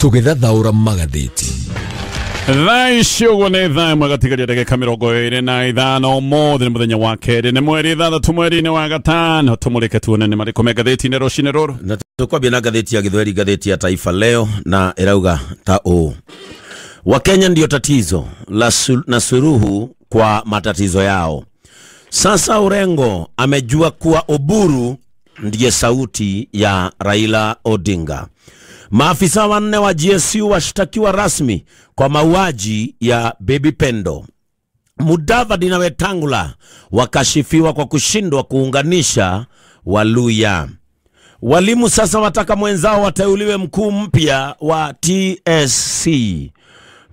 Tũgĩthathaũra magathĩti. Thaa ici ũguo nĩ thaa ĩmwe gatigaria ndagĩka 25 ũmũthĩ nĩ mũthenya wa kerĩ nĩ mweri 6 mweri-inĩ wa 5 tũmũrĩke tuone nĩ marĩkũ me ngathĩti-inĩ rũcinĩ rũrũ. Na tukwambia na ngathĩti ya Gĩthweri, ngathĩti ya Taifa Leo, na ĩrauga ta ũũ: Wakenya ndio tatizo la na suluhu kwa matatizo yao. Sasa Orengo amejua kuwa Oburu ndiye sauti ya Raila Odinga. Maafisa 4 wa GSU washtakiwa rasmi kwa mauaji ya Baby Pendo. Mudavadi na Wetangula wakashifiwa kwa kushindwa kuunganisha Waluya. Walimu sasa wataka mwenzao wateuliwe mkuu mpya wa TSC.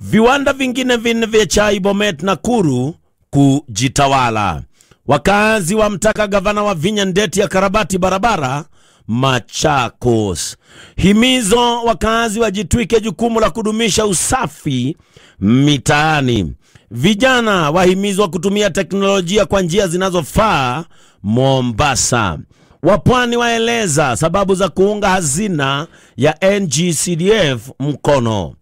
Viwanda vingine vinne vya chai Bomet Nakuru kujitawala. Wakazi wamtaka gavana wa Vinya Ndeti ya karabati barabara Machakos. Himizo wakazi wajitwike jukumu la kudumisha usafi mitaani. Vijana wahimizwa kutumia teknolojia kwa njia zinazofaa Mombasa. Wapwani waeleza sababu za kuunga hazina ya NGCDF mkono.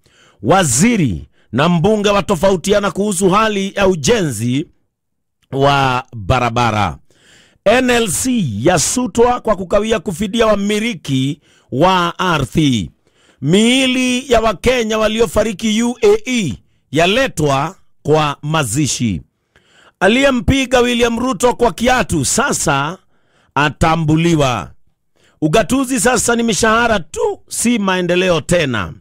Waziri na mbunge watofautiana kuhusu hali ya ujenzi wa barabara. NLC yasutwa kwa kukawia kufidia wamiliki wa ardhi. Miili ya Wakenya waliofariki UAE yaletwa kwa mazishi. Aliyempiga William Ruto kwa kiatu sasa atambuliwa. Ugatuzi sasa ni mishahara tu, si maendeleo tena.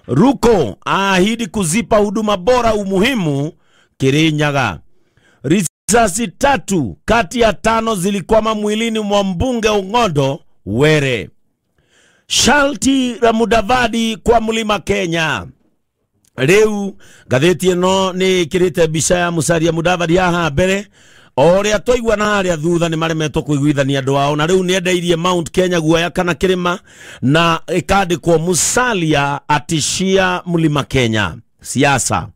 Ruko aahidi kuzipa huduma bora umuhimu Kirinyaga. Risasi 3 kati ya 5 zilikwama mwilini mwa mbunge Ong'ondo Were. Sharti la Mudavadi kwa Mlima Kenya. Rĩu ngathĩti ĩno nĩ ĩkĩrĩte mbica ya Musalia Mudavadi haha mbere, o ũrĩa twaigua na harĩa thutha nĩ maremetwo kũiguithania andũ ao, na rĩu nĩ endeirie Mount Kenya guoya kana kĩrĩma, na ĩkandĩkwo Musalia atishia Mlima Kenya. Siasa.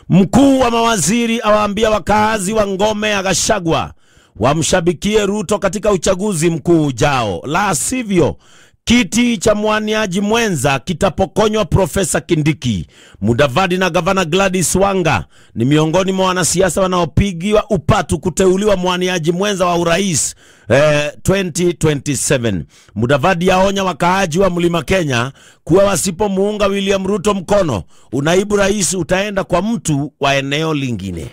Mkuu wa mawaziri awaambia wakazi wa ngome ya Gachagua wamshabikie Ruto katika uchaguzi mkuu ujao, la sivyo kiti cha mwaniaji mwenza kitapokonywa Profesa Kindiki. Mudavadi na gavana Gladys Wanga ni miongoni mwa wanasiasa wanaopigiwa upatu kuteuliwa mwaniaji mwenza wa urais 2027. Mudavadi aonya wakaaji wa Mlima Kenya kuwa wasipomuunga William Ruto mkono, unaibu rais utaenda kwa mtu wa eneo lingine.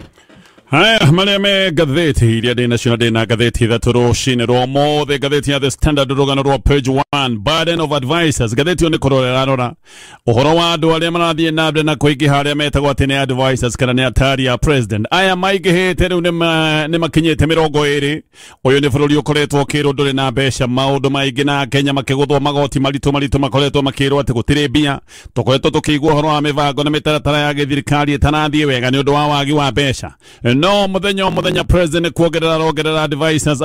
Haya, marĩa me ngathĩti iria ndĩ nacio na ndĩ na ngathĩti 3 rũcinĩ rwa ũmũthĩ. Ngathĩti ya The Standard rũgano rwa page 1, burden of advisors. Ngathĩti ĩyo nĩ kũrora ĩrarora ũhoro wa andũ arĩa marathiĩ na mbere na kũingĩha arĩa metagwo atĩ nĩ advisors kana nĩ atari a president. Aya maingĩhĩte rĩu nĩ makinyĩte 20. Ũyũ nĩ bũrũri ũkoretwo ũkĩrwo ndũrĩ na mbeca, maũndũ maingĩ na Kenya makĩgũthwo magoti maritũ maritũ, makoretwo makĩrwo atĩ gũtirĩ mbia. Tũkoretwo tũkĩigua ũhoro wa mĩbango na mĩtaratara ya gĩthirikari ĩtarathiĩ wega nĩ ũndũ wa wagi wa mbeca. No mũthenya o mũthenya president kuongerera arongerera advisors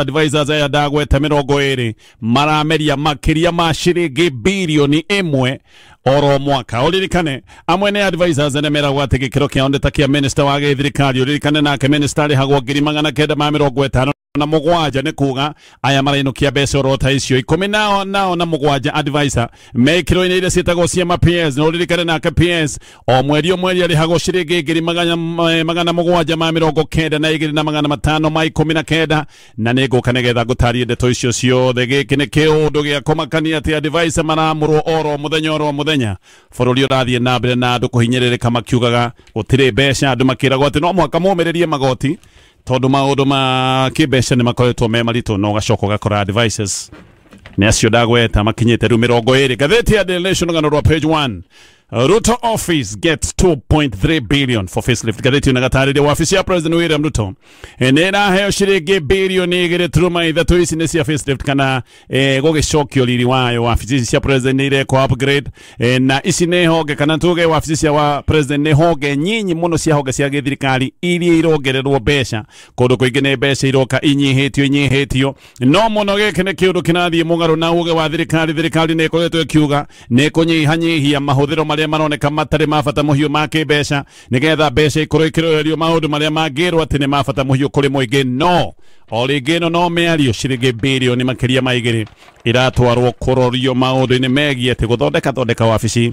aya ndagweta 20 marameria makĩria ma ciringi birioni 1 oro mwaka. Ũririkane amwe nĩ advisors nĩ meragwo atĩ gĩkĩro kĩao nĩ ta kĩa minister wa gĩthirikari. Ũririkane nake minister arĩhagwo 957 nĩ kuga aya marainũkia mbeca oro ta icio 17 advisor mekĩro-inĩ iria ciĩtagwo cia ma PS. Na ũririkane nake PS o mweri o mweri arĩhagwo ciringi 792,519 na nĩ ngũka nĩgetha ngũtarie ndeto icio ciothe. Gĩkĩ nĩ kĩũndũ gĩa kũmakania atĩ advisor maramũrwo oro mũthenya oro mũthenya. Bũrũri ũrathiĩ na mbere na andũ kũhinyĩrĩrĩka makiugaga gũtirĩ mbeca, andũ makĩragwo atĩ no mũhaka momĩrĩrie magoti tondũ maũndũ ma kĩmbeca nĩ makoretwo me maritũ, no ũgacoka ũgakora advisors nĩ acio ndagweta makinyĩte rĩu 20. Ngathĩti ya Daily Nation rũgano rwa page 1, Ruto office gets 2.3 billion for facelift. Ngathĩti ĩno ĩgatarĩria wabici ya President William Ruto nĩ ĩraheo ciringi birioni 2.3. Ici nĩ cia facelift kana gũgĩcokio riri wayo. Wabici ici cia President nĩ irekwo upgrade, na ici nĩ honge kana tuge wabici cia wa President nĩ honge nyinyi mũno cia honge cia gĩthirikari iria irongererwo mbeca. Kũndũ kũingĩ nĩ mbeca iroka inyihĩtio, no mũno gĩkĩ nĩ kĩũndũ kĩrathiĩ mũgarũ na uge wa thirikari. Thirikari nĩ ĩkoretwo ĩkiuga nĩ ĩkũnyihanyihia mahũthĩro marĩa maroneka matarĩ ma bata mũhiũ ma kĩmbeca nĩgetha mbeca ikorwo ikĩrorerio maũndũ marĩa mangĩrwo atĩ nĩ ma bata mũhiũ kũrĩ mũingĩ. No o rĩngĩ ĩno no mĩario ciringi birioni makĩria ma 2 iratwarwo kũrorio maũndũ-inĩ megiĩ atĩ gũthondeka thondeka wabici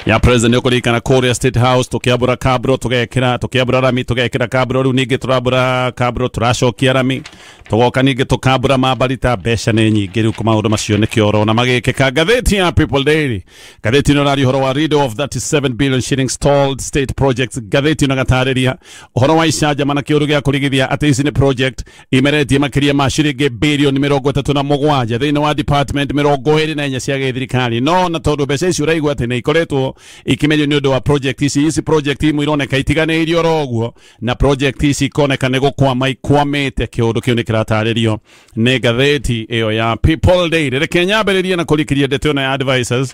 Ya president ũkũririkana kũrĩa State House tũkĩambũra kabro tũgekĩra, tũkĩambũra rami tũgekĩra kabro, rĩu ningĩ tũrambũra kabro tũracokia rami, tũgoka ningĩ tũkambũra mambarita. Mbeca nĩ nyingĩ rĩu maũndũ macio nĩkĩo ũrona magĩkĩka. Ngathĩti ya People Daily, ngathĩti ĩno ĩraria ũhoro wa riddle of 37 billion shillings stalled state projects. Ngathĩti ĩno ĩgatarĩria ũhoro wa icanjama na kĩũndũ gĩa kũrigithia atĩ ici nĩ project imeretie makĩria ma ciringi bilioni 37 thĩinĩ wa department 24 cia gĩthirikari. No na tondũ mbeca ici ũraigua atĩ nĩ ikoretwo ikimerio nĩ ũndũ wa project ici, ici project imwe ironeka itiganĩirio oro ũguo, na project ici ikoneka nĩ gũkwama ikwamĩte. Kĩũndũ kĩu nĩ kĩratarĩrio nĩ ngathĩti ĩyo ya People Daily. Reke nyambĩrĩrie na kũrikĩria ndeto ĩno ya advisors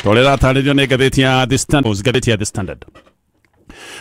tondũ ĩratarĩrio nĩ ngathĩti ya The Standard, ngathĩti ya The Standard.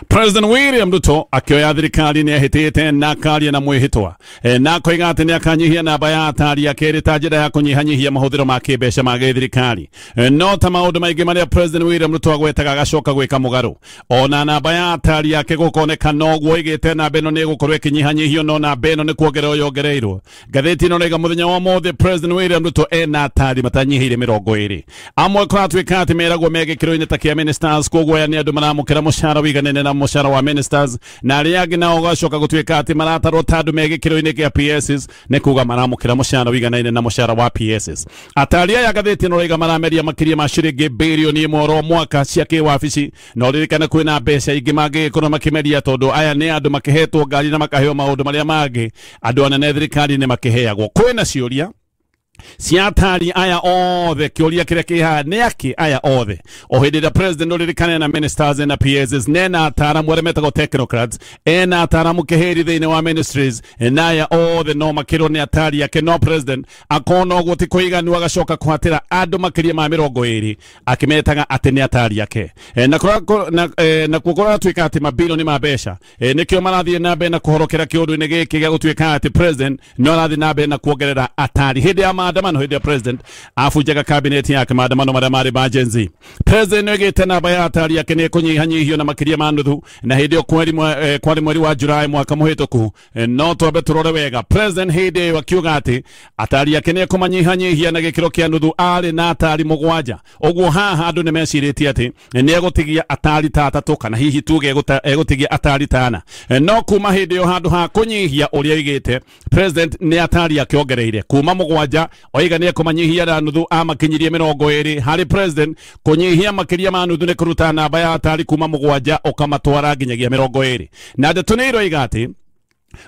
President William Ruto akĩoya thirikari nĩ ehĩtĩte na akaria na mwĩhĩtwa na akoiga atĩ nĩ akanyihia namba ya atari ake ta njĩra ya kũnyihanyihia mahũthĩro ma kĩmbeca ma gĩthirikari. No ta maũndũ maingĩ marĩa President William Ruto agwetaga agacoka gwĩka mũgarũ, ona namba ya atari ake gũkoneka noguo ĩgĩte namba ĩno nĩ ĩgũkorwo ĩkĩnyihanyihio, no namba ĩno nĩ kuongererwo yongereirwo. Ngathĩti ĩno ĩrauga mũthenya wa ũmũthĩ President William Ruto ena atari matanyihĩire 20. Amwe kũratuĩka atĩ meragwo me gĩkĩro-inĩ ta kĩa ministers, koguo aya nĩ andũ maramũkĩra mũcara wĩiganene na mũcara wa ministers, na arĩa angĩ nao gacoka gũtuĩka atĩ maratarwo ta andũ me gĩkĩro-inĩ kĩa PSs, nĩ kuga maramũkĩra mũcara wĩiganaine na mũcara wa PSs. Atari aya ngathĩti ĩno ĩrauga marameria makĩria ma ciringi bilioni 1 oro mwaka cia kĩwabici, na ũririkane kwĩna mbeca ingĩ mangĩgĩkorwo makĩmeria tondũ aya nĩ andũ makĩhetwo ngari na makaheo maũndũ marĩa mangĩ andũ anene thirikari-inĩ makĩheagwo. Kwĩna ciũria cia atari aya othe, kĩũria kĩrĩa kĩ haha nĩ akĩ aya othe? O hĩndĩ ĩrĩa president ũririkane na ministers na PSs nena ataaramu arĩa metagwo technocrats, ena ataaramu kĩhĩri thĩinĩ wa ministries, na aya othe no makĩrwo nĩ atari ake, no president akona ũguo ti kũiganu agacoka kũhatĩra andũ makĩria ma 20 akĩmetaga atĩ nĩ atari ake. Na kuo kũratuĩka atĩ mabilioni ma mbeca nĩkĩo marathiĩ na mbere na kũhorokera kĩũndũ-inĩ gĩkĩ gĩa gũtuĩka atĩ president no arathiĩ na mbere na kuongerera atari. Hĩndĩ ya maandamano, hĩndĩ ya president abunjaga cabinet yake, maandamano marĩa marĩ ma Gen Z, president nĩoigĩte namba ya atari yake nĩ ĩkũnyihanyihio na makĩria ma nuthu, na hĩndĩ ĩyo kwarĩ mweri wa Julai mwaka mũhĩtũku. No twambe tũrore wega, president hĩndĩ ĩyo akiuga atĩ atari yake nĩ ĩkũmanyihanyihia na gĩkĩro kĩa nuthu, arĩ na atari 7. Ũguo haha andũ nĩ mecirĩtie atĩ nĩ egũtigia atari ta 3 kana hihi tuge egũtigia atari ta 4. No kuma hĩndĩ ĩyo handũ ha kũnyihia ũrĩa oigĩte, president nĩ atari akĩongereire kuma 7 oiga nĩ ekũmanyihia na nuthu, amakinyirie 20. Harĩ president kũnyihia makĩria ma nuthu nĩ kũruta namba ya atari kuma 7 ũkamatwara nginyagia 20. Na ndeto nĩ iroiga atĩ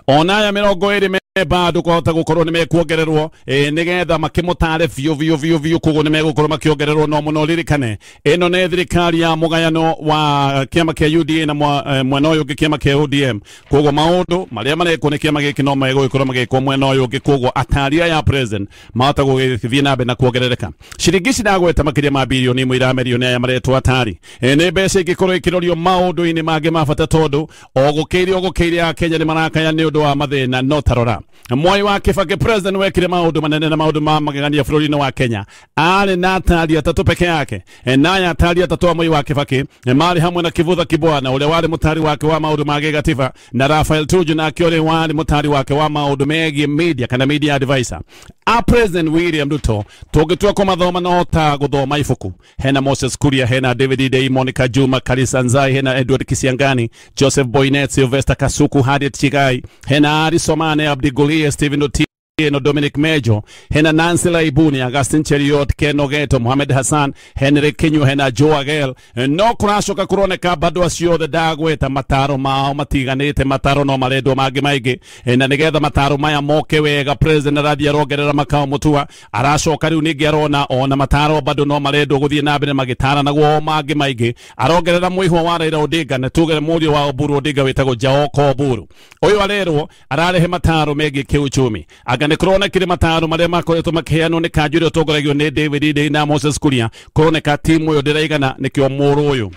ona aya 20 me bado kũhota gũkorwo nĩ mekuongererwo nĩgetha makĩmũtare biũ biũ biũ biũ, koguo nĩ megũkorwo makĩongererwo. No mũno ririkane ĩno nĩ thirikari ya mũgayano wa kĩama kĩa UDA na mwena ũyũ ũngĩ kĩama kĩa ODM, koguo maũndũ marĩa marekwo nĩ kĩama gĩkĩ no megũgĩkorwo magĩkwo mwena ũyũ ũngĩ, koguo atari aya president mahota gũgĩthiĩ na mbere na kuongerereka. Ciringi ici ndagweta makĩria ma bilioni 1 iramerio nĩ aya maretwo atari, nĩ mbeca ingĩkorwo ikĩrorio maũndũ-inĩ mangĩ ma bata, tondũ o gũkĩire Akenya nĩ marakaya nĩ ũndũ wa mathĩna. No tarora Mwai wa Kibaki, president wekire maũndũ manene na maũndũ ma magegania bũrũri-inĩ wa Kenya, arĩ na atari 3 peke yake. Naya atari 3 a Mwai wa Kibaki marĩ hamwe na Kivutha Kibwana ũrĩa warĩ mũtari wake wa maũndũ ma gĩgatiba, na Raphael Tuju nake ũrĩa warĩ mũtari wake wa maũndũ megiĩ media kana media advisor. A President William Ruto tũngĩtua kũmathoma no ta gũthoma ibuku, hena Moses Kuria, hena David Day, Monica Juma, Karisa Nzai, hena Edward Kisiangani, Joseph Boynet, Sylvester Kasuku, Harriet Chigai, hena Ari Somane, Abdi Gulie, Stephen Otieno, Dominic Mejo, hena Nancy Laibuni, Augustin Cheriot, Ken Ogeto, Mohamed Hassan, Henry Kinyu, hena Joe Agel. No kũracoka kũroneka bado acio othe ndagweta mataro mao matiganĩte, mataro no marendwo mangĩ maingĩ, na nĩgetha mataro maya moke wega president arathiĩ arongerera makao mũtua, aracoka rĩu ningĩ arona ona mataro bado no marendwo gũthiĩ na mbere magĩtaranagwo o mangĩ maingĩ, arongerera mũihwa wa Raila Odinga, na tuge mũriũ wa Oburu Odinga wĩtagwo Jaoko Oburu. Ũyũ arerwo ararehe mataro megiĩ kĩuchumi. Anga nĩ kũronekire mataro marĩa makoretwo makĩheanwo nĩ kanjũ ĩrĩa ĩtongoragio nĩ David Ndii na Moses Kuria, kũroneka timu ĩyo ndĩraigana, nĩkĩo mũrũ ũyũ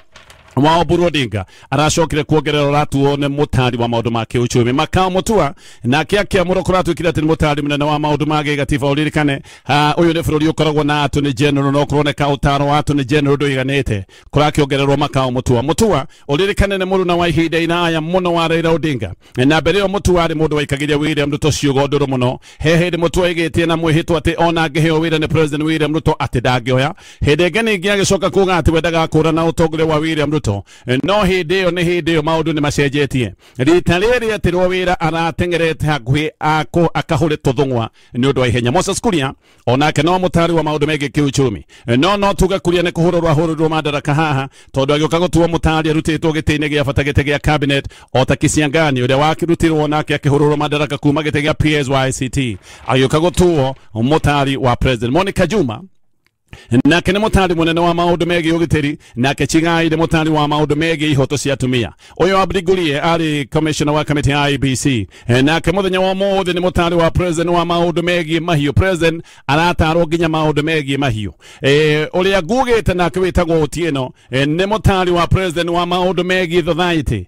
wa Oburu Odinga aracokire kuongererwo ratuo nĩ mũtari wa maũndũ ma kĩũchumi. Makao Mutua nake akĩamũrwo kũratuĩkire atĩ nĩ mũtari mũnene wa maũndũ ma gĩgatiba. Ũririkane ũyũ nĩ bũrũri ũkoragwo na Attorney General, no kũroneka ũtaro wa Attorney General ndũiganĩte, kũrakĩongererwo Makao Mutua. Mutua ũririkane nĩ mũruna wa ihinda iraya mũno wa Raila Odinga, na mbere ĩyo Mutua arĩ mũndũ waikagĩria William Ruto ciugo ndũrũ mũno. He hĩndĩ Mutua aigĩtie na mwĩhĩtwa atĩ ona angĩheo wĩra nĩ President William Ruto atĩ ndangĩoya. Hĩndĩ ĩngĩ ningĩ agĩcoka kuga atĩ we ndagakũrana ũtongoria wa William Ruto, no hĩndĩ ĩyo nĩ hĩndĩ ĩyo maũndũ nĩ macenjetie. Rita rĩrĩ etirwo wĩra arateng'erete hakuhĩ akahũre tũthũng'wa nĩ ũndũ wa ihenya. Moses Kuria onake no mũtari wa maũndũ megiĩ kĩuchumi, no tuge Kuria nĩ kũhũrũrwo ahũrũrwo madaraka haha, tondũ agĩũka gũtuo mũtari arutĩtwo gĩtĩ-inĩ gĩa bata, gĩtĩ gĩa cabinet, o ta Kisiangani ũrĩa wakĩrutirwo nake akĩhũrũrwo madaraka kuma gĩtĩ gĩa PSYCT, agĩũka gũtuo mũtari wa president. Monica Juma nake nĩ mũtari mũnene wa maũndũ megiĩ ũgitĩri, nake Chigai nĩ mũtari wa maũndũ megiĩ ihoto cia atumia. Ũyũ Abdi Gurie arĩ commissioner wa kamĩtĩ ya IEBC, nake mũthenya wa ũmũthĩ nĩ mũtari wa president wa maũndũ megiĩ mahiũ. President aratarwo nginya maũndũ megiĩ mahiũ. Ũrĩa ngugĩte nake wĩtagwo Otieno nĩ mũtari wa president wa maũndũ megiĩ society.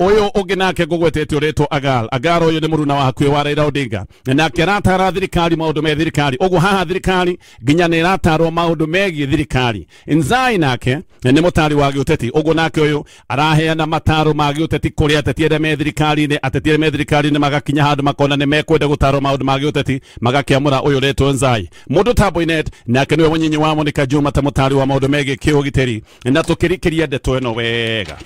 Ũyũ ũngĩ nake ngũgwetete ũretwo Agal. Agal ũyũ nĩ mũruna wa hakuhĩ wa Raila Odinga, nake aratara thirikari maũndũ me thirikari. Ũguo haha thirikari nginya nĩ ĩratarwo maũndũ megiĩ thirikari. Nzai nake nĩ mũtari wa gĩũteti, ũguo nake ũyũ araheana mataro ma gĩũteti kũrĩ ateti arĩa me thirikari-inĩ. Ateti arĩa me thirikari-inĩ magakinya handũ makona nĩ mekwenda gũtarwo maũndũ ma gĩũteti, magakĩamũra ũyũ ũretwo Nzai. Mũndũ ta Boynet nake nĩwe mũnyinyi wa Monica Juma ta mũtari wa maũndũ megiĩ kĩũgitĩri. Na tũkĩrikĩria ndeto ĩno wega,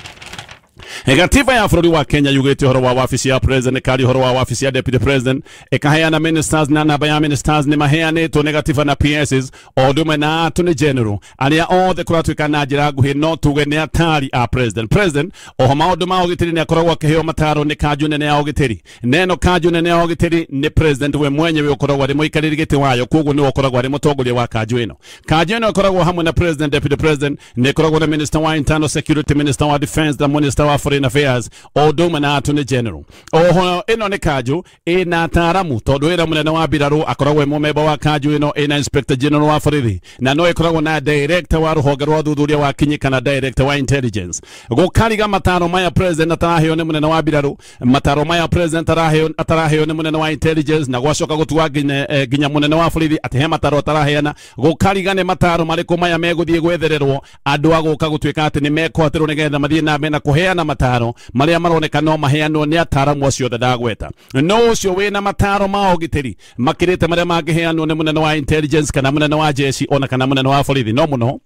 gatiba ya bũrũri wa Kenya yugĩte ũhoro wa wabici ya president, ĩkaria ũhoro wa wabici ya deputy president, ĩkaheana ministers na namba ya ministers nĩ maheanĩtwo nĩ gatiba na PSs o ũndũ ũmwe na attorney general arĩa othe kũratuĩka na njĩra nguhĩ no tuge nĩ atari a president. President oho maũndũ ma ũgitĩri nĩ akoragwo akĩheo mataro nĩ kanjũ nene ya ũgitĩri, neno kanjũ nene ya ũgitĩri nĩ president we mwenyewe ũkoragwo arĩ mũikarĩri gĩtĩ wayo, koguo nĩwe ũkoragwo arĩ mũtongoria wa kanjũ ĩno. Kanjũ ĩno ĩkoragwo hamwe na president, deputy president, nĩ ĩkoragwo na minister wa internal security, minister wa defense na minister wa foreign affairs o ũndũ ũmwe na attorney general. Oho ĩno nĩ kanjũ ĩna ataaramu, tondũ wĩra mũnene wa mbirarũ akoragwo e mũmemba wa kanjũ ĩno, ĩna inspector general wa borithi, na no ĩkoragwo na director wa rũhonge rwa ũthuthuria wa kinyi kana director wa intelligence. Gũkariga mataro maya president ataraheo nĩ mũnene wa mbirarũ, mataro maya president ataraheo nĩ mũnene wa intelligence, na gwacoka gũtua nginya mũnene wa borithi atĩ he mataro ataraheana. Gũkariga nĩ mataro marĩkũ maya megũthiĩ gwethererwo andũ a gũka gũtuĩka atĩ nĩ mekũhatĩrwo nĩgetha mathiĩ na mbere na kũheana mataro marĩa maroneka no maheanwo nĩ ataramu acio othe ndagweta. No ũcio wĩna mataro ma ũgitĩri makĩrĩte marĩa mangĩheanwo nĩ mũnene wa intelligence kana mũnene wa jeshi ona kana mũnene wa borithi. No mũno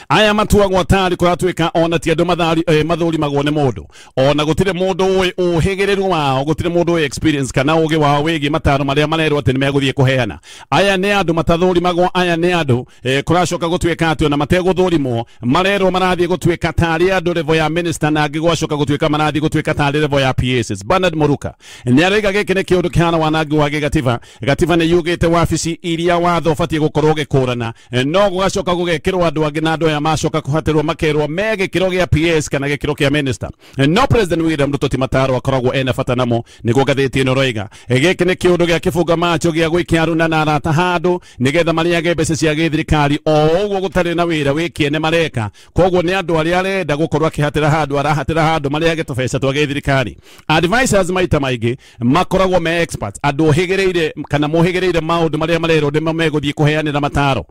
aya matuagwo atari kũratuĩka ona ti andũ mathũrimagwo nĩ mũndũ, ona gũtirĩ mũndũ ũĩ ũhĩgĩrĩru wao, gũtirĩ mũndũ ũĩ experience kana ũgĩ wao wĩgiĩ mataro marĩa marerwo atĩ nĩ megũthiĩ kũheana. Aya nĩ andũ matathũrimagwo, aya nĩ andũ kũracoka gũtuĩka atĩ ona mategũthũrimwo marerwo marathiĩ gũtuĩka tarĩ andũ level ya minister, na angĩ gwacoka gũtuĩka marathiĩ gũtuĩka tarĩ level ya PSs. Bernard Muruka nĩ aroiga gĩkĩ nĩ kĩũndũ kĩhana wanangi wa gĩgatiba. Gatiba nĩ yugĩte wabici iria watho ũbatiĩ gũkorwo ũgĩkũrana, no gũgacoka gũgekĩrwo andũ angĩ na andũ aya macoka kũhatĩrwo makerwo me gĩkĩro gĩa PS kana gĩkĩro kĩa minister. No President William Ruto ti mataro akoragwo ena bata namo, nĩguo ngathĩti ĩno roiga. Gĩkĩ nĩ kĩũndũ gĩa kĩbunga macho gĩa gwĩkia aruna na arata handũ nĩgetha marĩage mbeca cia gĩthirikari o ũguo gũtarĩ na wĩra wĩ kĩene mareka. Koguo nĩ andũ arĩa arenda gũkorwo akĩhatĩra handũ arahatĩra handũ marĩage tũbeca twa gĩthirikari. Advisors maita maingĩ makoragwo me experts, andũ ũhĩgĩrĩire kana mũhĩgĩrĩire maũndũ marĩa marerwo nĩmo megũthiĩ kũheanĩra mataro.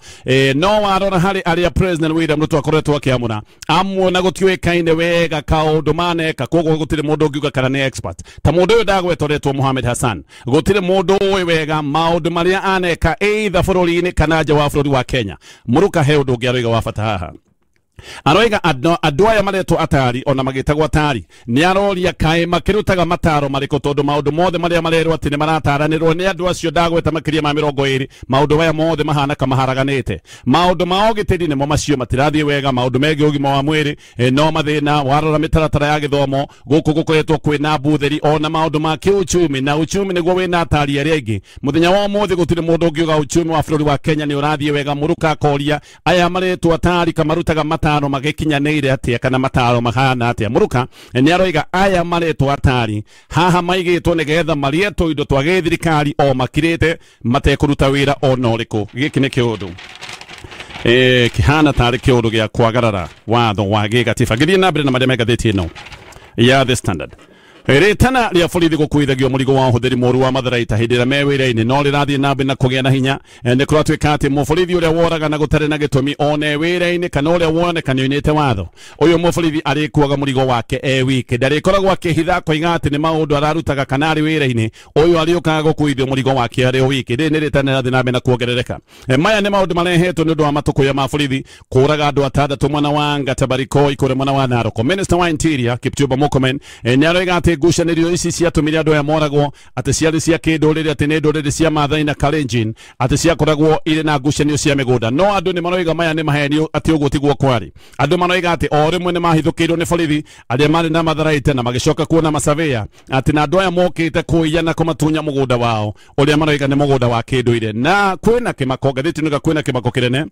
No warora harĩ arĩa President William Ruto akoretwo akĩamũra amwe na gũtiũĩkaine wega kaũndũ maneka, koguo gũtirĩ mũndũ ũngiuga kana nĩ expert. Ta mũndũ ũyũ ndagwetwo ũretwo Mohamed Hassan, gũtirĩ mũndũ ũĩ wega maũndũ marĩa aneka either bũrũri-inĩ kana nja wa bũrũri wa Kenya. Mũrũka he ũndũ ũngĩ aroiga wa bata haha. Aroiga andũ aya maretwo atari ona magĩtagwo atari nĩ aroria kaĩ makĩrutaga mataro marĩkũ, tondũ maũndũ mothe marĩa marerwo atĩ nĩ marataranĩrwo nĩ andũ acio ndagweta makĩria ma 20, maũndũ maya mothe mahana kamaharaganĩte. Maũndũ ma ũgitĩri nĩmo macio matirathiĩ wega, maũndũ megiĩ ũgima wa mwĩrĩ no mathĩna, warora mĩtaratara ya gĩthomo gũkũ gũkoretwo kwĩna mbuthĩri, ona maũndũ ma kĩuchumi, na uchumi nĩguo wĩna atari arĩa aingĩ. Mũthenya wa ũmũthĩ gũtirĩ mũndũ ũngiuga uchumi wa bũrũri wa Kenya nĩ ũrathiĩ wega. Mũrũka akoria aya maretwo atari kamarutaga mataro magĩkinyanĩire atĩa kana mataro mahana atĩa. Mũrũka nĩ aroiga aya maretwo atari haha maigĩtwo nĩgetha marĩe tũindo twa gĩthirikari o makirĩte matekũruta wĩra ona ũrĩkũ. Gĩkĩ nĩ kĩũndũ Kihana tarĩ kĩũndũ gĩa kwagarara watho wa gĩgatiba. Ngĩthiĩ na mbere na marĩa me ngathĩti ĩno ya The Standard. Rĩtana rĩa borithi gũkuithagio mũrigo wa ũhũthĩri mũru wa matharaita hĩndĩ ĩrĩa me wĩra-inĩ no rĩrathiĩ na mbere na kũgĩa na hinya. Nĩ kũratuĩka atĩ mũborithi ũrĩa woragana gũtarĩ na gĩtũmi one wĩra-inĩ kana ũrĩa woneka nĩoinĩte watho, ũyũ mũborithi arĩkuaga mũrigo wake e wiki, ndarĩkoragwo akĩhitha koiga atĩ nĩ maũndũ ararutaga kana arĩ wĩra-inĩ, ũyũ arĩũkaga gũkuithio mũrigo wake arĩ o wiki. Rĩrĩ nĩ rĩtana rĩrathiĩ na mbere na kuongerereka. Maya nĩ maũndũ marehetwo nĩ ũndũ wa matũkũya ma borithi kũraga andũ atandatũ mwena wa Ngatabarikoi kũrĩa mwena wa Narok. Minister wa Interior Kipchumba Murkomen nĩ aroiga atĩ ngucanĩrio ici ciatũmire andũ aya moragwo atĩ ciarĩ cia kĩndũrĩrĩ, atĩ nĩ ndũrĩrĩ cia Maathai na Kalenjin, atĩ ciakoragwo irĩ na ngucanio cia mĩgũnda. No andũ nĩ maroiga maya nĩ mahenio, atĩ ũguo tiguo kwarĩ. Andũ maroiga atĩ o rĩmwe nĩ mahithũkĩirwo nĩ borithi arĩa marĩ na matharaita na magĩcoka kuona masavĩa atĩ na andũ aya mokĩte kũiya na kũmatunya mũgũnda wao ũrĩa maroiga nĩ mũgũnda wa kĩndũire. Na kwĩna kĩmako, ngathĩti ĩno kwĩna kĩmako kĩnene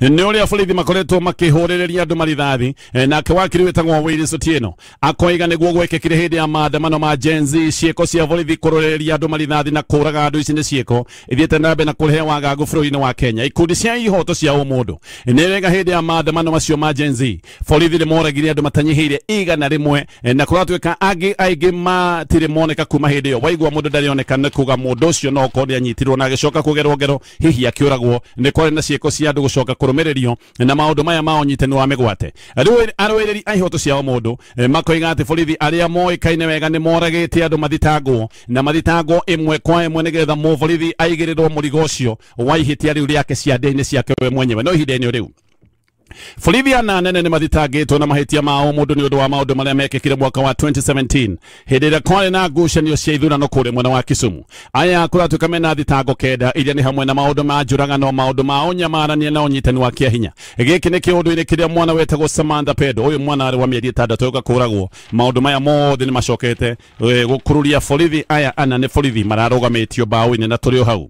nĩ ũrĩa borithi makoretwo makĩhũrĩrĩria andũ marithathi. Nake wakiri wĩtagwo Willis Otieno akoiga nĩguo gwekĩkire hĩndĩ ya maandamano ma Gen Z, ciĩko cia borithi kũrũrĩrĩria andũ marithathi na kũraga andũ ici nĩ ciĩko ithiĩte na mbere na kũrehe wagagu bũrũri-inĩ wa Kenya. Ikundi cia ihoto cia ũmũndũ nĩ rega hĩndĩ ya maandamano macio ma Gen Z borithi nĩ moragire andũ matanyihĩire 100, na kũratuĩka angĩ aingĩ matirĩ moneka kuma hĩndĩ ĩyo. Waigua mũndũ ndarĩoneka nĩ kuga mũndũ ũcio no okorwo nĩanyitirwo na agĩcoka kũgerwo ngero, hihi akĩũragwo. Nĩ kwarĩ na ciĩko cia andũ gũcoka kũrũmĩrĩrio na maũndũ maya ma ũnyitani wa mĩgwate. Arũĩrĩri a ihoto cia ũmũndũ makoiga atĩ borithi arĩa moĩkaine wega nĩ moragĩte andũ mathitangwo na mathitangwo ĩmwe kwa ĩmwe nĩgetha mũborithi aigĩrĩrwo mũrigo ũcio wa ihĩtia rĩu rĩake ciande-inĩ ciake we mwenyewe. No ihinda-inĩ rĩu borithi ana nene nĩ mathitangĩtwo na mahĩtia ma ũmũndũ nĩ ũndũ wa maũndũ marĩa mekĩkire mwaka wa 2017 hĩndĩ ĩrĩa kwarĩ na ngucanio cia ithurano kũrĩa mwena wa Kisumu. Aya kũratuĩka mena thitango 9 iria nĩ hamwe na maũndũ ma njũragano, maũndũ ma ũnyamarania na ũnyitani wa kĩahinya. Gĩkĩ nĩ kĩũndũ-inĩ kĩrĩa mwana wetagwo Samantha Pedo, ũyũ mwana arĩ wa mĩeri 6 ũka kũragwo. Maũndũ maya mothe nĩ macokete gũkururia borithi aya ana nĩ borithi mararũgamĩtio mbaũ-inĩ na tũrĩ o hau.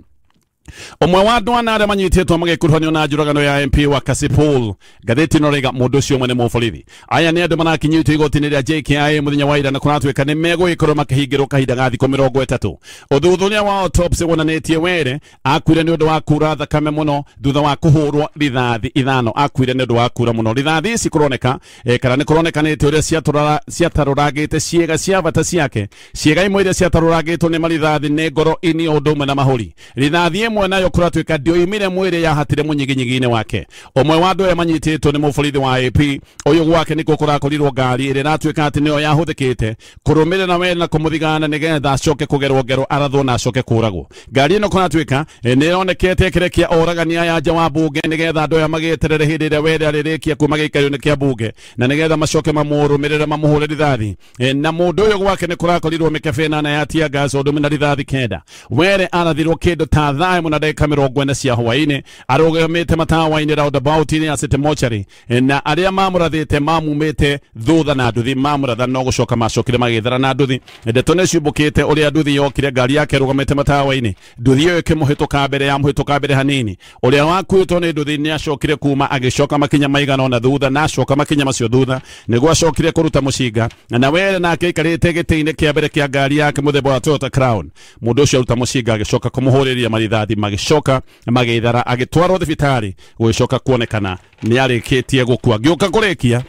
Ũmwe wa andũ ana arĩa manyitĩtwo magĩkuruhanio na njũragano ya MP wa Kasipul, ngathĩti ĩno rĩga mũndũ ũcio ũmwe nĩ mũborithi. Aya nĩ andũ marakinyĩtio igoti-inĩ rĩa JKIA mũthenya wa ira na kũratuĩka nĩ megũgĩkorwo makĩhingĩrwo kahinda ga thikũ 30. Ũthuthuria wa autopsy wonanĩtie Were akuire nĩ ũndũ wa kura thakame mũno thutha wa kũhũrwo rithathi 5. Akuire nĩ ũndũ wa kura mũno. Rithathi ici kũroneka kana nĩ kũronekanĩte ũrĩa ciatarũrangĩte ciĩga cia bata ciake. Ciĩga imwe iria ciatarũrangĩtwo nĩ marithathi nĩ ngoro, ini, ũndũ ũmwe na mahũri. Rithathi ĩmwe nayo kũratuĩka ndĩoimire mwĩrĩ yahatire mũnyiginyigi-inĩ wake. Ũmwe wa andũ aya manyitĩtwo nĩ mũborithi wa AP, ũyũ gwake nĩkuo kũrakorirwo ngari ĩrĩa ĩratuĩka atĩ nĩyo yahũthĩkĩte kũrũmĩrĩra Were na kũmũthigana nĩgetha acoke kũgerwo ngero arathwo na acoke kũragwo. Ngari ĩno kũratuĩka nĩ ĩronekete ĩkĩrekia oragani aya nja wa bunge nĩgetha andũ aya magĩeterere hĩndĩ ĩrĩa Were arĩrĩkia kuma gĩikario-inĩ kĩa bunge na nĩgetha macoke mamũrũmĩrĩre mamũhũre rithathi. Na mũndũ ũyũ gwake nĩ kũrakorirwo mĩkebe 8 ya tear gas ũndũ ũmwe na rithathi 9. Were arathirwo kĩndũ ta thaa 1 na ndagĩka 40 cia hwaĩ-inĩ arũgamĩte matawa-inĩ roundabout-inĩ ya City Mortuary, na arĩa mamũrathĩte mamumĩte thutha na nduthi mamũratha no gũcoka macokire magĩthara na nduthi. Ndeto nĩ ciumbũkĩte ũrĩa nduthi yokire ngari yake ĩrũgamĩte matawa-inĩ, nduthi ĩyo ĩkĩmũhĩtũka mbere ya mũhĩtũka mbere hanini. Ũrĩa wakuĩtwo nĩ nduthi nĩ acokire kuma agĩcoka makinya maigana ona thutha na acoka makinya macio thutha nĩguo acokire kũruta mũcinga, na Were nake aikarĩte gĩtĩ-inĩ kĩa mbere kĩa ngari yake mũthemba wa Toyota Crown. Mũndũ ũcio aruta mũcinga agĩcoka kũmũhũrĩria marithathi magĩcoka magĩthara agĩtwarwo thibitarĩ gũgĩcoka kuonekana nĩ arĩkĩtie gũkua. Ngĩũka kũrĩkia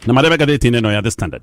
na marĩa me ngathĩti-inĩ ĩno ya The Standard.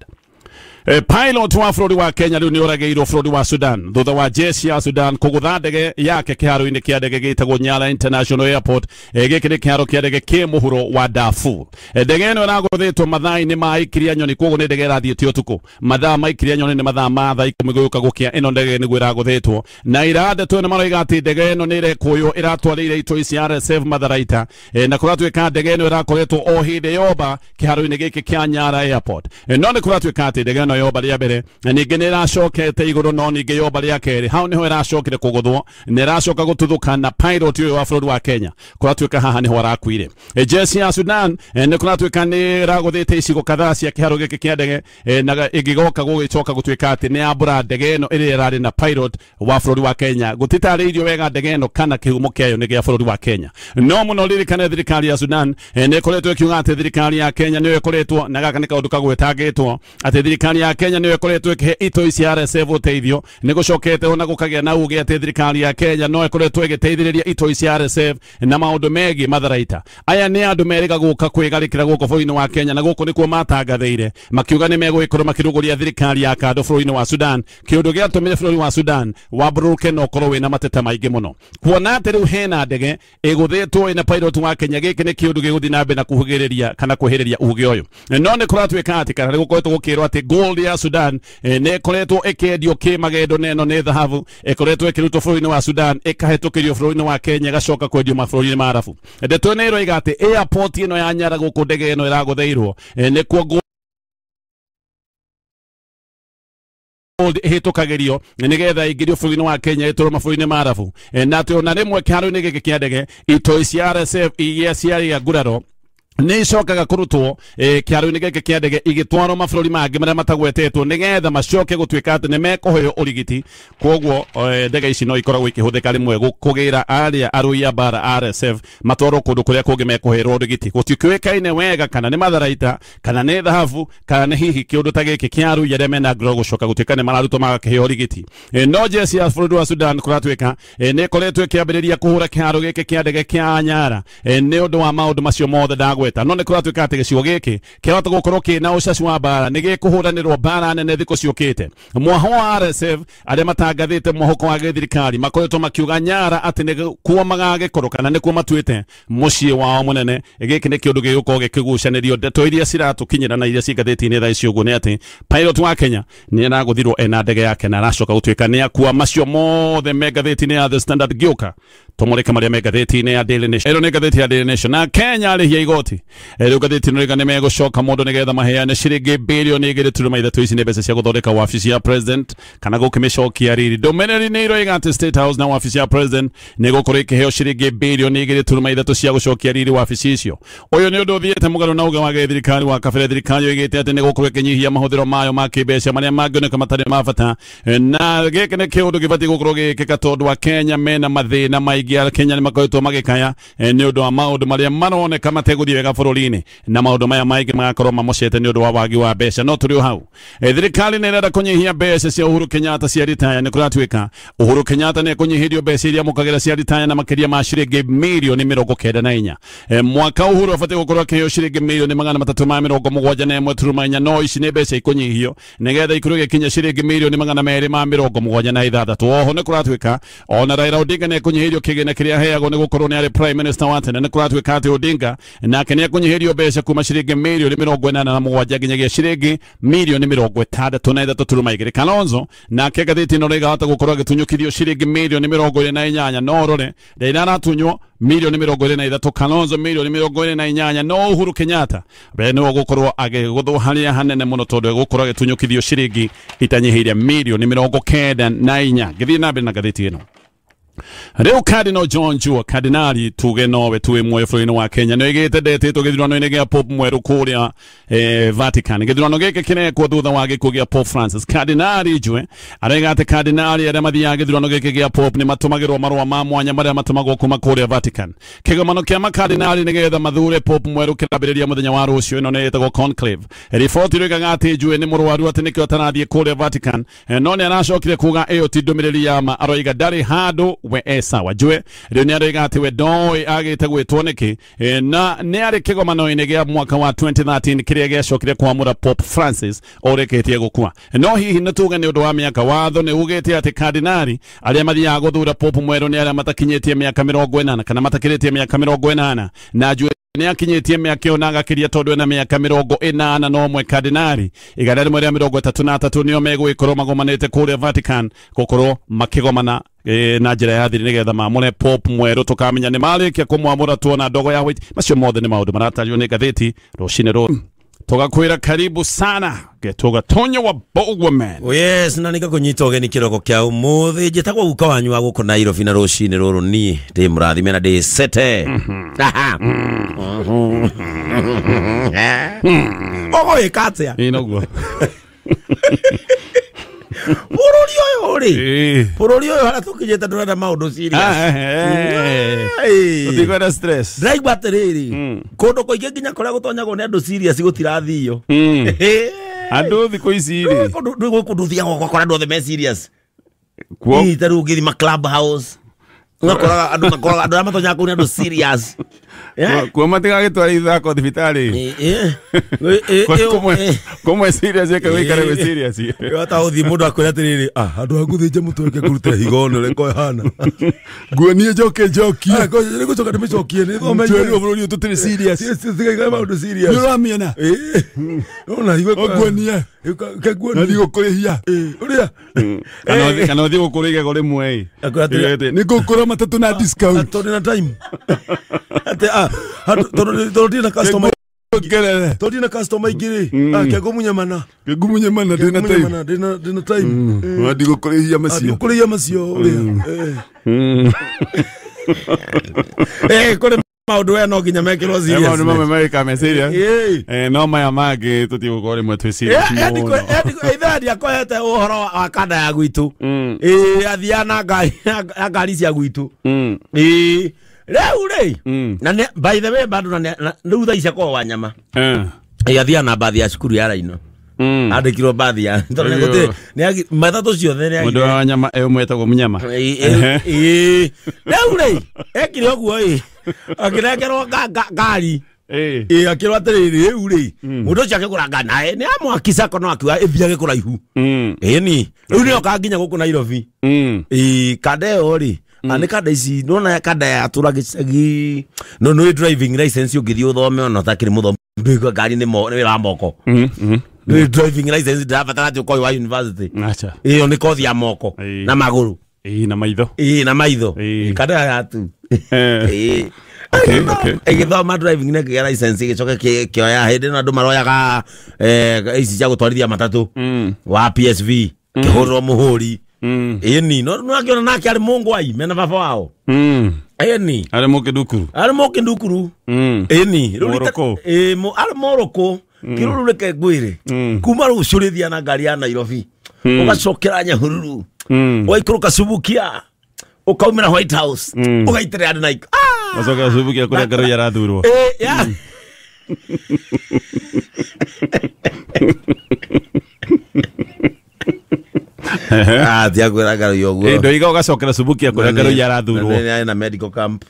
Pilot wa bũrũri wa Kenya rĩu nĩ ũragĩirwo bũrũri wa Sudan thutha wa jeshi ya Sudan kũgũtha ndege yake kĩharo-inĩ kĩa ndege gĩtagwo Nyala International Airport. Gĩkĩ nĩ kĩharo kĩa ndege kĩ mũhuro wa Darfur. Ndege ĩno ĩragũthĩtwo mathaa-inĩ ma ikiria nyoni, koguo nĩ ndege ĩrathiĩte ũtukũ. Mathaa ma ikiria nyoni nĩ mathaa ma thaa 10 gũka gũkĩa. Ĩno ndege nĩguo ĩragũthĩtwo na irandeto nĩ maroiga atĩ ndege ĩno nĩ ĩrekũywo ĩratwarĩire itoi cia RSF matharaita, na kũratuĩka ndege ĩno ĩrakoretwo o hĩndĩ yomba kĩharo-inĩ gĩkĩ kĩa Nyala Airport. No nĩ kũratuĩka atĩ ndege ĩno yomba rĩa mbere ningĩ nĩ ĩracokete igũrũ, no ningĩ yomba rĩa kerĩ hau nĩho ĩracokire kũgũthwo, nĩ ĩracoka gũtuthũka na pilot ũyũ wa bũrũri wa Kenya kũratuĩka haha nĩho arakuire. Jeshi ya Sudan nĩ kũratuĩka nĩ ĩragũthĩte icigo kadhaa cia kĩharo gĩkĩ kĩa ndege, na ĩngĩgoka gũgĩcoka gũtuĩka atĩ nĩ yambũra ndege ĩno ĩrĩa ĩrarĩ na pilot wa bũrũri wa Kenya. Gũtitarĩirio wega ndege ĩno kana kĩhumo kĩayo nĩ gĩa bũrũri wa Kenya. No mũno ririkane thirikari ya Sudan nĩ ĩkoretwo ĩkiuga atĩ thirikari ya Kenya nĩyo ĩkoretwo, na gaka nĩ kaũndũ kagwetangĩtwo, atĩ thirikari ya Kenya nĩyo ĩkoretwo ĩkĩhe itoi cia RSF ũteithio. Nĩ gũcokete ona gũkagĩa na uge atĩ thirikari ya Kenya no ĩkoretwo ĩgĩteithĩrĩria itoi cia RSF na maũndũ megiĩ matharaita. Aya nĩ andũ merĩga gũka kwĩgarĩkĩra gũkũ bũrũri-inĩ wa Kenya, na gũkũ nĩkuo matangathĩire makiuga nĩ megũgĩkorwo makĩrũgũria thirikari ya kando bũrũri-inĩ wa Sudan. Kĩũndũ gĩatũmire bũrũri wa Sudan wambũrũke na ũkorwo wĩna mateta maingĩ mũno. Kuona atĩ rĩu hena ndege ĩgũthĩtwo ĩna pilot wa Kenya, gĩkĩ nĩ kĩũndũ gĩgũthiĩ na mbere na kuhugĩrĩria kana kwĩhĩrĩria uge ũyũ. No nĩ kũratuĩka atĩ kana nĩ gũkoretwo gũkĩrwo atĩ gold ya Sudan nĩ ĩkoretwo ĩkĩendio kĩmagendo, na ĩno nĩ thahabu ĩkoretwo ĩkĩrutwo bũrũri-inĩ wa Sudan ĩkahĩtũkĩrio bũrũri-inĩ wa Kenya ĩgacoka kwendio mabũrũri-inĩ ma Arabu. Ndeto ĩno ĩroiga atĩ airport ĩno ya Nyara gũkũ ndege ĩno ĩragũthĩirwo nĩkuo gold ĩhĩtũkagĩrio nĩgetha ĩingĩrio bũrũri-inĩ wa Kenya ĩtwarwo mabũrũri-inĩ ma Arabu. Na atĩ ona rĩmwe kĩharo-inĩ gĩkĩ kĩa ndege itoi cia RSF iria ciarĩ nguraro nĩ icokaga kũrutwo kĩharo-inĩ gĩkĩ kĩa ndege igĩtwarwo mabũrũri mangĩ marĩa matagwetetwo nĩgetha macoke gũtuĩka atĩ nĩ mekũheo ũrigiti. Kwoguo ndege ici no ikoragwo ikĩhũthĩka rĩmwe kũgĩra arĩa arũi a mbara RSF matwarwo kũndũ kũrĩa kũngĩ mekũherwo ũrigiti. Gũtikĩũĩkaine wega kana nĩ matharaita kana nĩ thahabu kana nĩ hihi kĩũndũ ta gĩkĩ kĩa arũi arĩa mena nguraro gũcoka gũtuĩka nĩ mararutwo magakĩheo ũrigiti. No jeshi ya bũrũri wa Sudan kũratuĩka nĩ ĩkoretwo ĩkĩambĩrĩria kũhũra kĩharo gĩkĩ kĩa ndege kĩa Nyara nĩ ũndũ wa maũndũ macio mothe ndagweta. No nĩ kũratuĩka atĩ gĩcigo gĩkĩ kĩrahota gũkorwo kĩna ũcaci wa mbara nĩ gĩkũhũranĩrwo mbara nene thikũ ciũkĩte. Mwaho wa RSF arĩa matangathĩte mwahũko wa gĩthirikari makoretwo makiuga Nyara atĩ nĩ kuo magagĩkorwo kana nĩkuo matuĩte mũciĩ wao mũnene. Gĩkĩ nĩ kĩũndũ gĩgũkorwo gĩkĩgucanĩrio. Ndeto iria ciratũkinyĩra na iria ci ngathĩti-inĩ thaa ici ũguo nĩ atĩ pilot wa Kenya nĩ aragũthirwo ena ndege yake na aracoka gũtuĩka nĩ akua. Macio mothe me ngathĩti-inĩ ya The Standard. Ngĩũka tũmũrĩke marĩa me ngathĩti-inĩ ya Daily Nation. Ĩno nĩ ngathĩti ya Daily Nation. Na Kenya arĩhia igoti rĩu ngathĩti ĩno ĩrauga nĩ megũcoka mũndũ nĩgetha maheane ciringi bilioni 2.3. Ici nĩ mbeca cia gũthondeka wabici ya president kana gũkĩmĩcokia riri. Ndũmĩrĩri nĩ iroiga atĩ State House na wabici ya president nĩ gũkorwo ĩkĩheo ciringi bilioni 2.3 cia gũcokia riri wabici icio. Ũyũ nĩ ũndũ ũthiĩte mũgarũ na uge wa gĩthirikari wa kabere. Thirikari yoigĩte atĩ nĩ gũkorwo ĩkĩnyihia mahũthĩro mayo ma kĩmbeca marĩa mangĩoneka matarĩ ma bata, na gĩkĩ nĩ kĩũndũ gĩbatiĩ gũkorwo gĩgĩkĩka tondũ wa Kenya mena mathĩna maingĩ. Kenya nĩ makoretwo magĩkaya nĩ ũndũ wa maũndũ marĩa maroneka mategũthiĩ wega bũrũri-inĩ, na maũndũ maya maingĩ magakorwo mamocete nĩ ũndũ wa wagi wa mbeca. No tũrĩ o hau, thirikari nĩ ĩrenda kũnyihia mbeca cia Uhuru Kenyatta cia ritaya. Nĩ kũratuĩka Uhuru Kenyatta nĩ ekũnyihĩrio mbeca iria amũkagĩra cia ritaya na makĩria ma ciringi mirioni 94. Mwaka Uhuru abatiĩ gũkorwo akĩheo ciringi mirioni 371.4, no ici nĩ mbeca ikũnyihio nĩgetha ikorwo igĩkinya ciringi mirioni 276. Oho nĩ kũratuĩka ona Raila Odinga nĩ ekũnyihĩrio kĩgĩna kĩrĩa aheagwo nĩ gũkorwo nĩ arĩ prime minister wa tene. Nĩ kũratuĩka atĩ Odinga nake nĩ ekũnyihĩrio mbeca kuma ciringi mirioni 87 nginyagia ciringi mirioni 63.2. Kalonzo nake ngathĩti ĩno ĩrauga gũkorwo agĩtunyũkithio ciringi mirioni 28, no rore Raila aratunywo mirioni 23, Kalonzo mirioni 28, no Uhuru Kenyatta we nĩwe ũgũkorwo agĩgũthwo harĩa hanene mũno tondũ egũkorwo agĩtunyũkithio ciringi itanyihĩire mirioni 94. Ngĩthiĩ na mbere na ngathĩti ĩno. Rĩu Cardinal John Njue, kardinali tuge nowe tuwe muoyo bũrũri-inĩ wa Kenya, nĩ oigĩte ndetĩtwo gĩthurano-inĩ gĩa Pope mwerũ kũrĩa Vatican. Gĩthurano gĩkĩ kĩrekwo thutha wa gĩkuũ gĩa Pope Francis. Kardinali Njue arauga atĩ kardinali arĩa mathiaga gĩthurano gĩkĩ gĩa Pope nĩ matũmagĩrwo marũa ma mwanya marĩa matũmagwo kuma kũrĩa Vatican. Kĩgomano kĩa makardinali nĩgetha mathure Pope mwerũ kĩrambĩrĩria mũthenya wa rũciũ. Ĩno nĩ ĩtagwo conclave. Riboti ĩroigaga atĩ Njue nĩ mũrwaru atĩ nĩkĩo atarathiĩ kũrĩa Vatican, no nĩ aracokire kuga ĩyo ti ndũmĩrĩri ya ma. Aroiga ndarĩ handũ we esawa. Njue rĩu nĩ aroiga atĩ we ndoĩ agĩte gwĩtwo nĩkĩ, na nĩ arĩ kĩgomano-inĩ gĩa mwaka wa 2013 kĩrĩa gĩacokire kwamũra Pope Francis ũrĩkĩtie gũkua. No hihi nĩ tuge nĩ ũndũ wa mĩaka, watho nĩ ugĩte atĩ kardinali arĩa mathiaga gũthura Pope mwerũ nĩ arĩa matakinyĩtie mĩaka 80 kana matakĩrĩtie mĩaka 80, na Njue nĩ akinyĩtie mĩaka ĩyo na agakĩria tondũ ena mĩaka 81. Kardinali 133 nĩo megũgĩkorwo magomanĩte kũrĩa Vatican gũkorwo makĩgomana na njĩra ya thiri nĩgetha maamũre Pope mwerũ. Tũkamenya nĩ marĩkia kũmwamũra tuona ndogo ya white. Macio mothe nĩ maũndũ maratario nĩ ngathĩti rũcinĩ rũrũ. Tugakwira karibu sana getoga Tonyo wa Bogwoman. Oh yes, na nikakunyita ũgeni kĩroko kĩa ũmũthĩ. Njĩtagwo guka wanyu wa gũkũ Nairobi na rũcinĩ rũrũ niĩ ndĩ mũrathime na ndĩ sete. Ũgũĩka atĩa? Ĩ noguo. Bũrũri ũyũ rĩ, bũrũri ũyũ harĩa tũkinyĩte ndũrenda maũndũ serious. Ũtikwenda stress. Ndĩraigua atĩrĩrĩ, kũndũ kũingĩ nginya kũrĩa gũtonyagwo nĩ andũ serious gũtirathio. Andũ thikũ ici rĩ. Kũndũ thiaga ũgakora andũ othe me serious. Ĩ ta rĩu ũngĩthiĩ ma club house. Ũgakoraga andũ makoraga andũ arĩa matonyaga kũu nĩ andũ serious. Kuo matigagĩtwara ithako thibitarĩ. Kũmwe serious ĩke wĩikare wĩ serious. Hata ũthiĩ mũndũ akwĩra atĩrĩrĩ, ah handũ ha ngũthĩnje mũtwe reke ngũrutĩre higo one ũrĩa ĩhana. Nguonie njoke njokie. Nĩ gũcoka ndĩmĩcokie nĩ thome. Twĩrwo bũrũri ũyũ tũtirĩ serious. Tigaikare maũndũ serious. Nĩ ũramĩona? Nona higo nguonie. Nguonie. Na ndigũkũrĩhia. Ũrĩa. Kana ũthiĩ gũkũra igego rĩmwe ĩ. Nĩ ngũkũra matatũ na discount. Tondũ na time. Ate ah tondũ ndina customer ngerere. Tondũ ndina customer ingĩ rĩ. Ah kengũmunyamana. Kengũmunyamana ndina time. Ndina time. Na ndigũkũrĩhia macio. Ndigũkũrĩhia macio ũrĩa. Kũrĩ maũndũ we no nginya mekĩrwo serious. Maũndũ mamwe magĩka me serious. No maya mangĩ tũtigũkorwo rĩmwe twĩ serious mũno. Ithe ndiakohete ũhoro wa kanda ya gwitũ. Athiaga na ngari ya ngari cia gwitũ. Rĩu rĩ na by the way bado na rĩu thaa ici akoragwo Wanyama. Athiaga na bathi ya cukuru ya Raino. Andĩkirwo bathi ya tondũ nĩ gũtirĩ matatũ ciothe nĩ mũndũ wa Wanyama ũmwe etagwo Mũnyama. Rĩu rĩ ekire ũguo ĩ akĩnengerwo ngari akĩrwo atĩrĩrĩ rĩu rĩ mũndũ ũcio akĩgũra ngari nae nĩ amwaki sako no akiuga ĩthiage kũraihu. Ĩni rĩu nĩyokaga nginya gũkũ Nairobi. Kanda ĩyo rĩ nĩ kanda ici nĩwona kanda ya atũra gĩcagi no nĩ driving license ũngĩthiĩ ũthome ona ũtakĩrĩ mũthomu ndũigua ngari nĩ wĩra wa moko. Nĩ driving license ndĩrabatara atĩ ũkorwo wa university. Ĩyo nĩ kothi ya moko na magũrũ. Na maitho. Na maitho. Kanda ya tu. Ĩgĩthoma driving na kĩgĩa license ĩgĩcoka kĩoya hĩndĩ ĩno andũ maroyaga ici cia gũtwarithia matatũ wa PSV kĩhũrĩrwo mũhũri. Ĩni no akĩona nake arĩ mũngwai mena baba wao. Ĩni arĩ mũkĩndukuru. Arĩ mũkĩndukuru. Ĩni Mũrũkũ. Arĩ mũrũkũ. Kĩrũrũ reke ngwĩre kuma rũciũ rĩthiaga na ngari ya Nairobi ũgacokera Nyahururu ũgaikũrũka Subukia ũkaumĩra White House ũgaitĩrĩra andũ na Ũcokera Subukia kũrĩa Ngarũi arathurwo. Tiakwĩra Ngarũi ũguo. Ndoiga ũgacokera Subukia kũrĩa Ngarũi arathurwo. Nĩ na medical camp.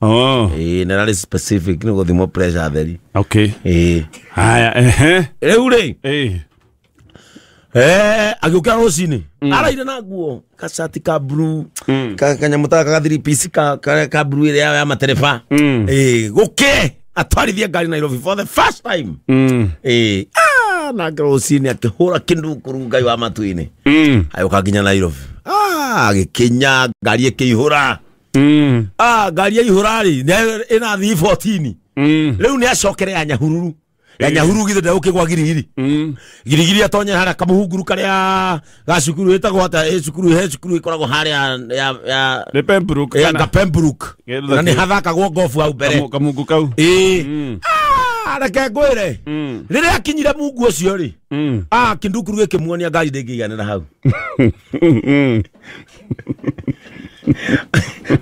Nĩ rarĩ specific nĩ gũthimwo pressure theri. Okay. Haya, Rĩu rĩ. Agĩũkĩra rũcinĩ araire na nguo gacati ka blue kanyamũ ta ga 3 piece ka blue ĩrĩa ya matereba. Gũkĩ atwarithie ngari Nairobi for the first time. Nake rũcinĩ akĩhũra kĩndukuru Ngai wa matu-inĩ. Agĩũka nginya Nairobi. Agĩkinya ngari ĩkĩihũra. Ngari yaihũra rĩ ĩna 314. Rĩu nĩ acokere ya Nyahururu. Ya Nyahururu githĩ ndegũkĩgwa Girigiri. Girigiri atonye harĩa kamũhunguru karĩa ga cukuru ĩtagwo atĩa cukuru he cukuru ĩkoragwo harĩa ya Nĩ Pembroke ya Pembroke. Na nĩ hathakagwo gofu hau mbere. Kamungu kau. Reke ngwĩre rĩrĩa akinyire mungu ũcio rĩ kĩndukuru gĩkĩmuonia ngari ndĩngĩiganĩra hau.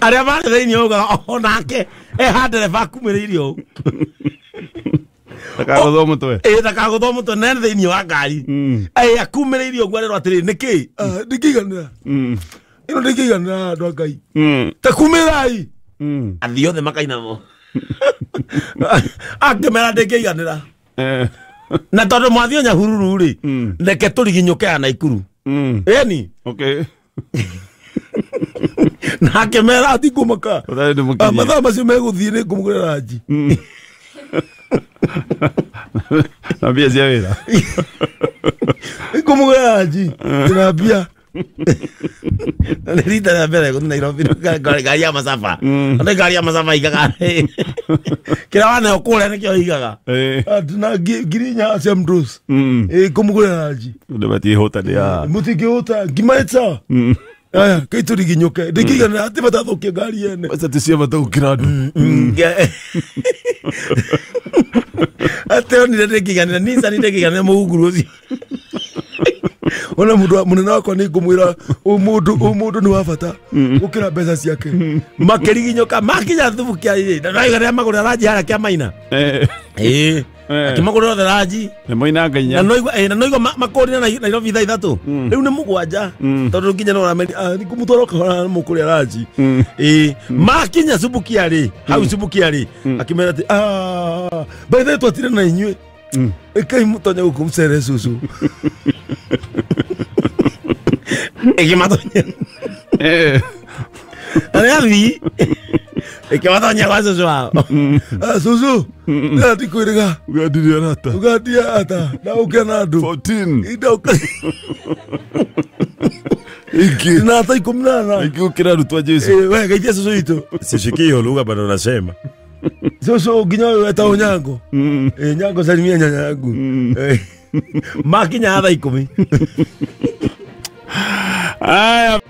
Arĩa marĩ thĩinĩ ũguo onake eha ndereba akumĩrĩirie ũũ. Ndakagũthwo mũtwe. Ndakagũthwo mũtwe na thĩinĩ wa ngari. Akumĩrĩirie ũguo arerwo atĩrĩrĩ nĩkĩ ndĩngĩiganĩra. Ĩno ndĩngĩiganĩra andũ a Ngai. Ta kumĩrai. Athii othe makainamwo. Akĩmera ndĩngĩiganĩra. Na tondũ mwathiĩ Nyahururu rĩ reke tũriginyũke ya Naikuru. Ĩni. Okay. Na akĩmera atikũmaka. Mathaa macio megũthiĩ nĩ ngũmũgũrĩra ranji. Na mbia cia wĩra. Ngũmũgũrĩra ranji. Na mbia. Nĩ rita rĩa mbere gũthiĩ Nairobi ngari ya macaba. Nĩ ngari ya macaba igaga. Kĩrĩa waneo kũrĩa nĩkĩo igaga. Na 4,000 cia mndũci. Ngũmũgũrĩra ranji. Andũ matiĩhũta nĩ a. Mũtingĩhũta ngima ĩta. Aya kaitũriginyũke ndĩngĩiganĩra atĩ batathũkie ngari yene. Mbeca ti cia bata gũkĩra andũ. Atĩ onire ndĩngĩiganĩra Nissan ndĩngĩiganĩra mũhunguru ũcio. Ona mũndũ mũnene wakwa nĩ ngũmwĩra ũmũndũ nĩ wa bata gũkĩra mbeca ciake. Makĩriginyũka makinya Thubukia rĩ na ndaiganĩra magũrĩra ranji harĩa Kĩamaina. Akĩmagũrĩra othe ranji. Nĩ moinanga Na inya. noigua na noigua makũrire na Nairobi thaa 3. Rĩu nĩ 7 tondũ nginya no ũrameri nĩngũmũtwara ũkahora mũkũrĩa ranji. Ĩĩ makinya Subukia rĩ, hau Subukia rĩ, akĩmera atĩ by the way twatire na inyuĩ. Ĩkai mũtonye gũkũ mũcere cũcũ. Ĩkĩmatonya. Na nĩ athii. Ĩkĩmatonya gwa cũcũ wao. Cũcũ ndatikwĩrĩga. Ugandirie arata. Ugandia ata na ũkĩa na andũ. 14. Indoka. Ingĩ. Na ata 14. Ingĩ gũkĩra arutwo a Jesu. We geithia cũcũ witũ. Sisikii hiyo lugha bado nasema. Cũcũ nginya ũyũ wetagwo Nyango. Nyango salimia nyanya yangu. Makinya thaa 10. Aya.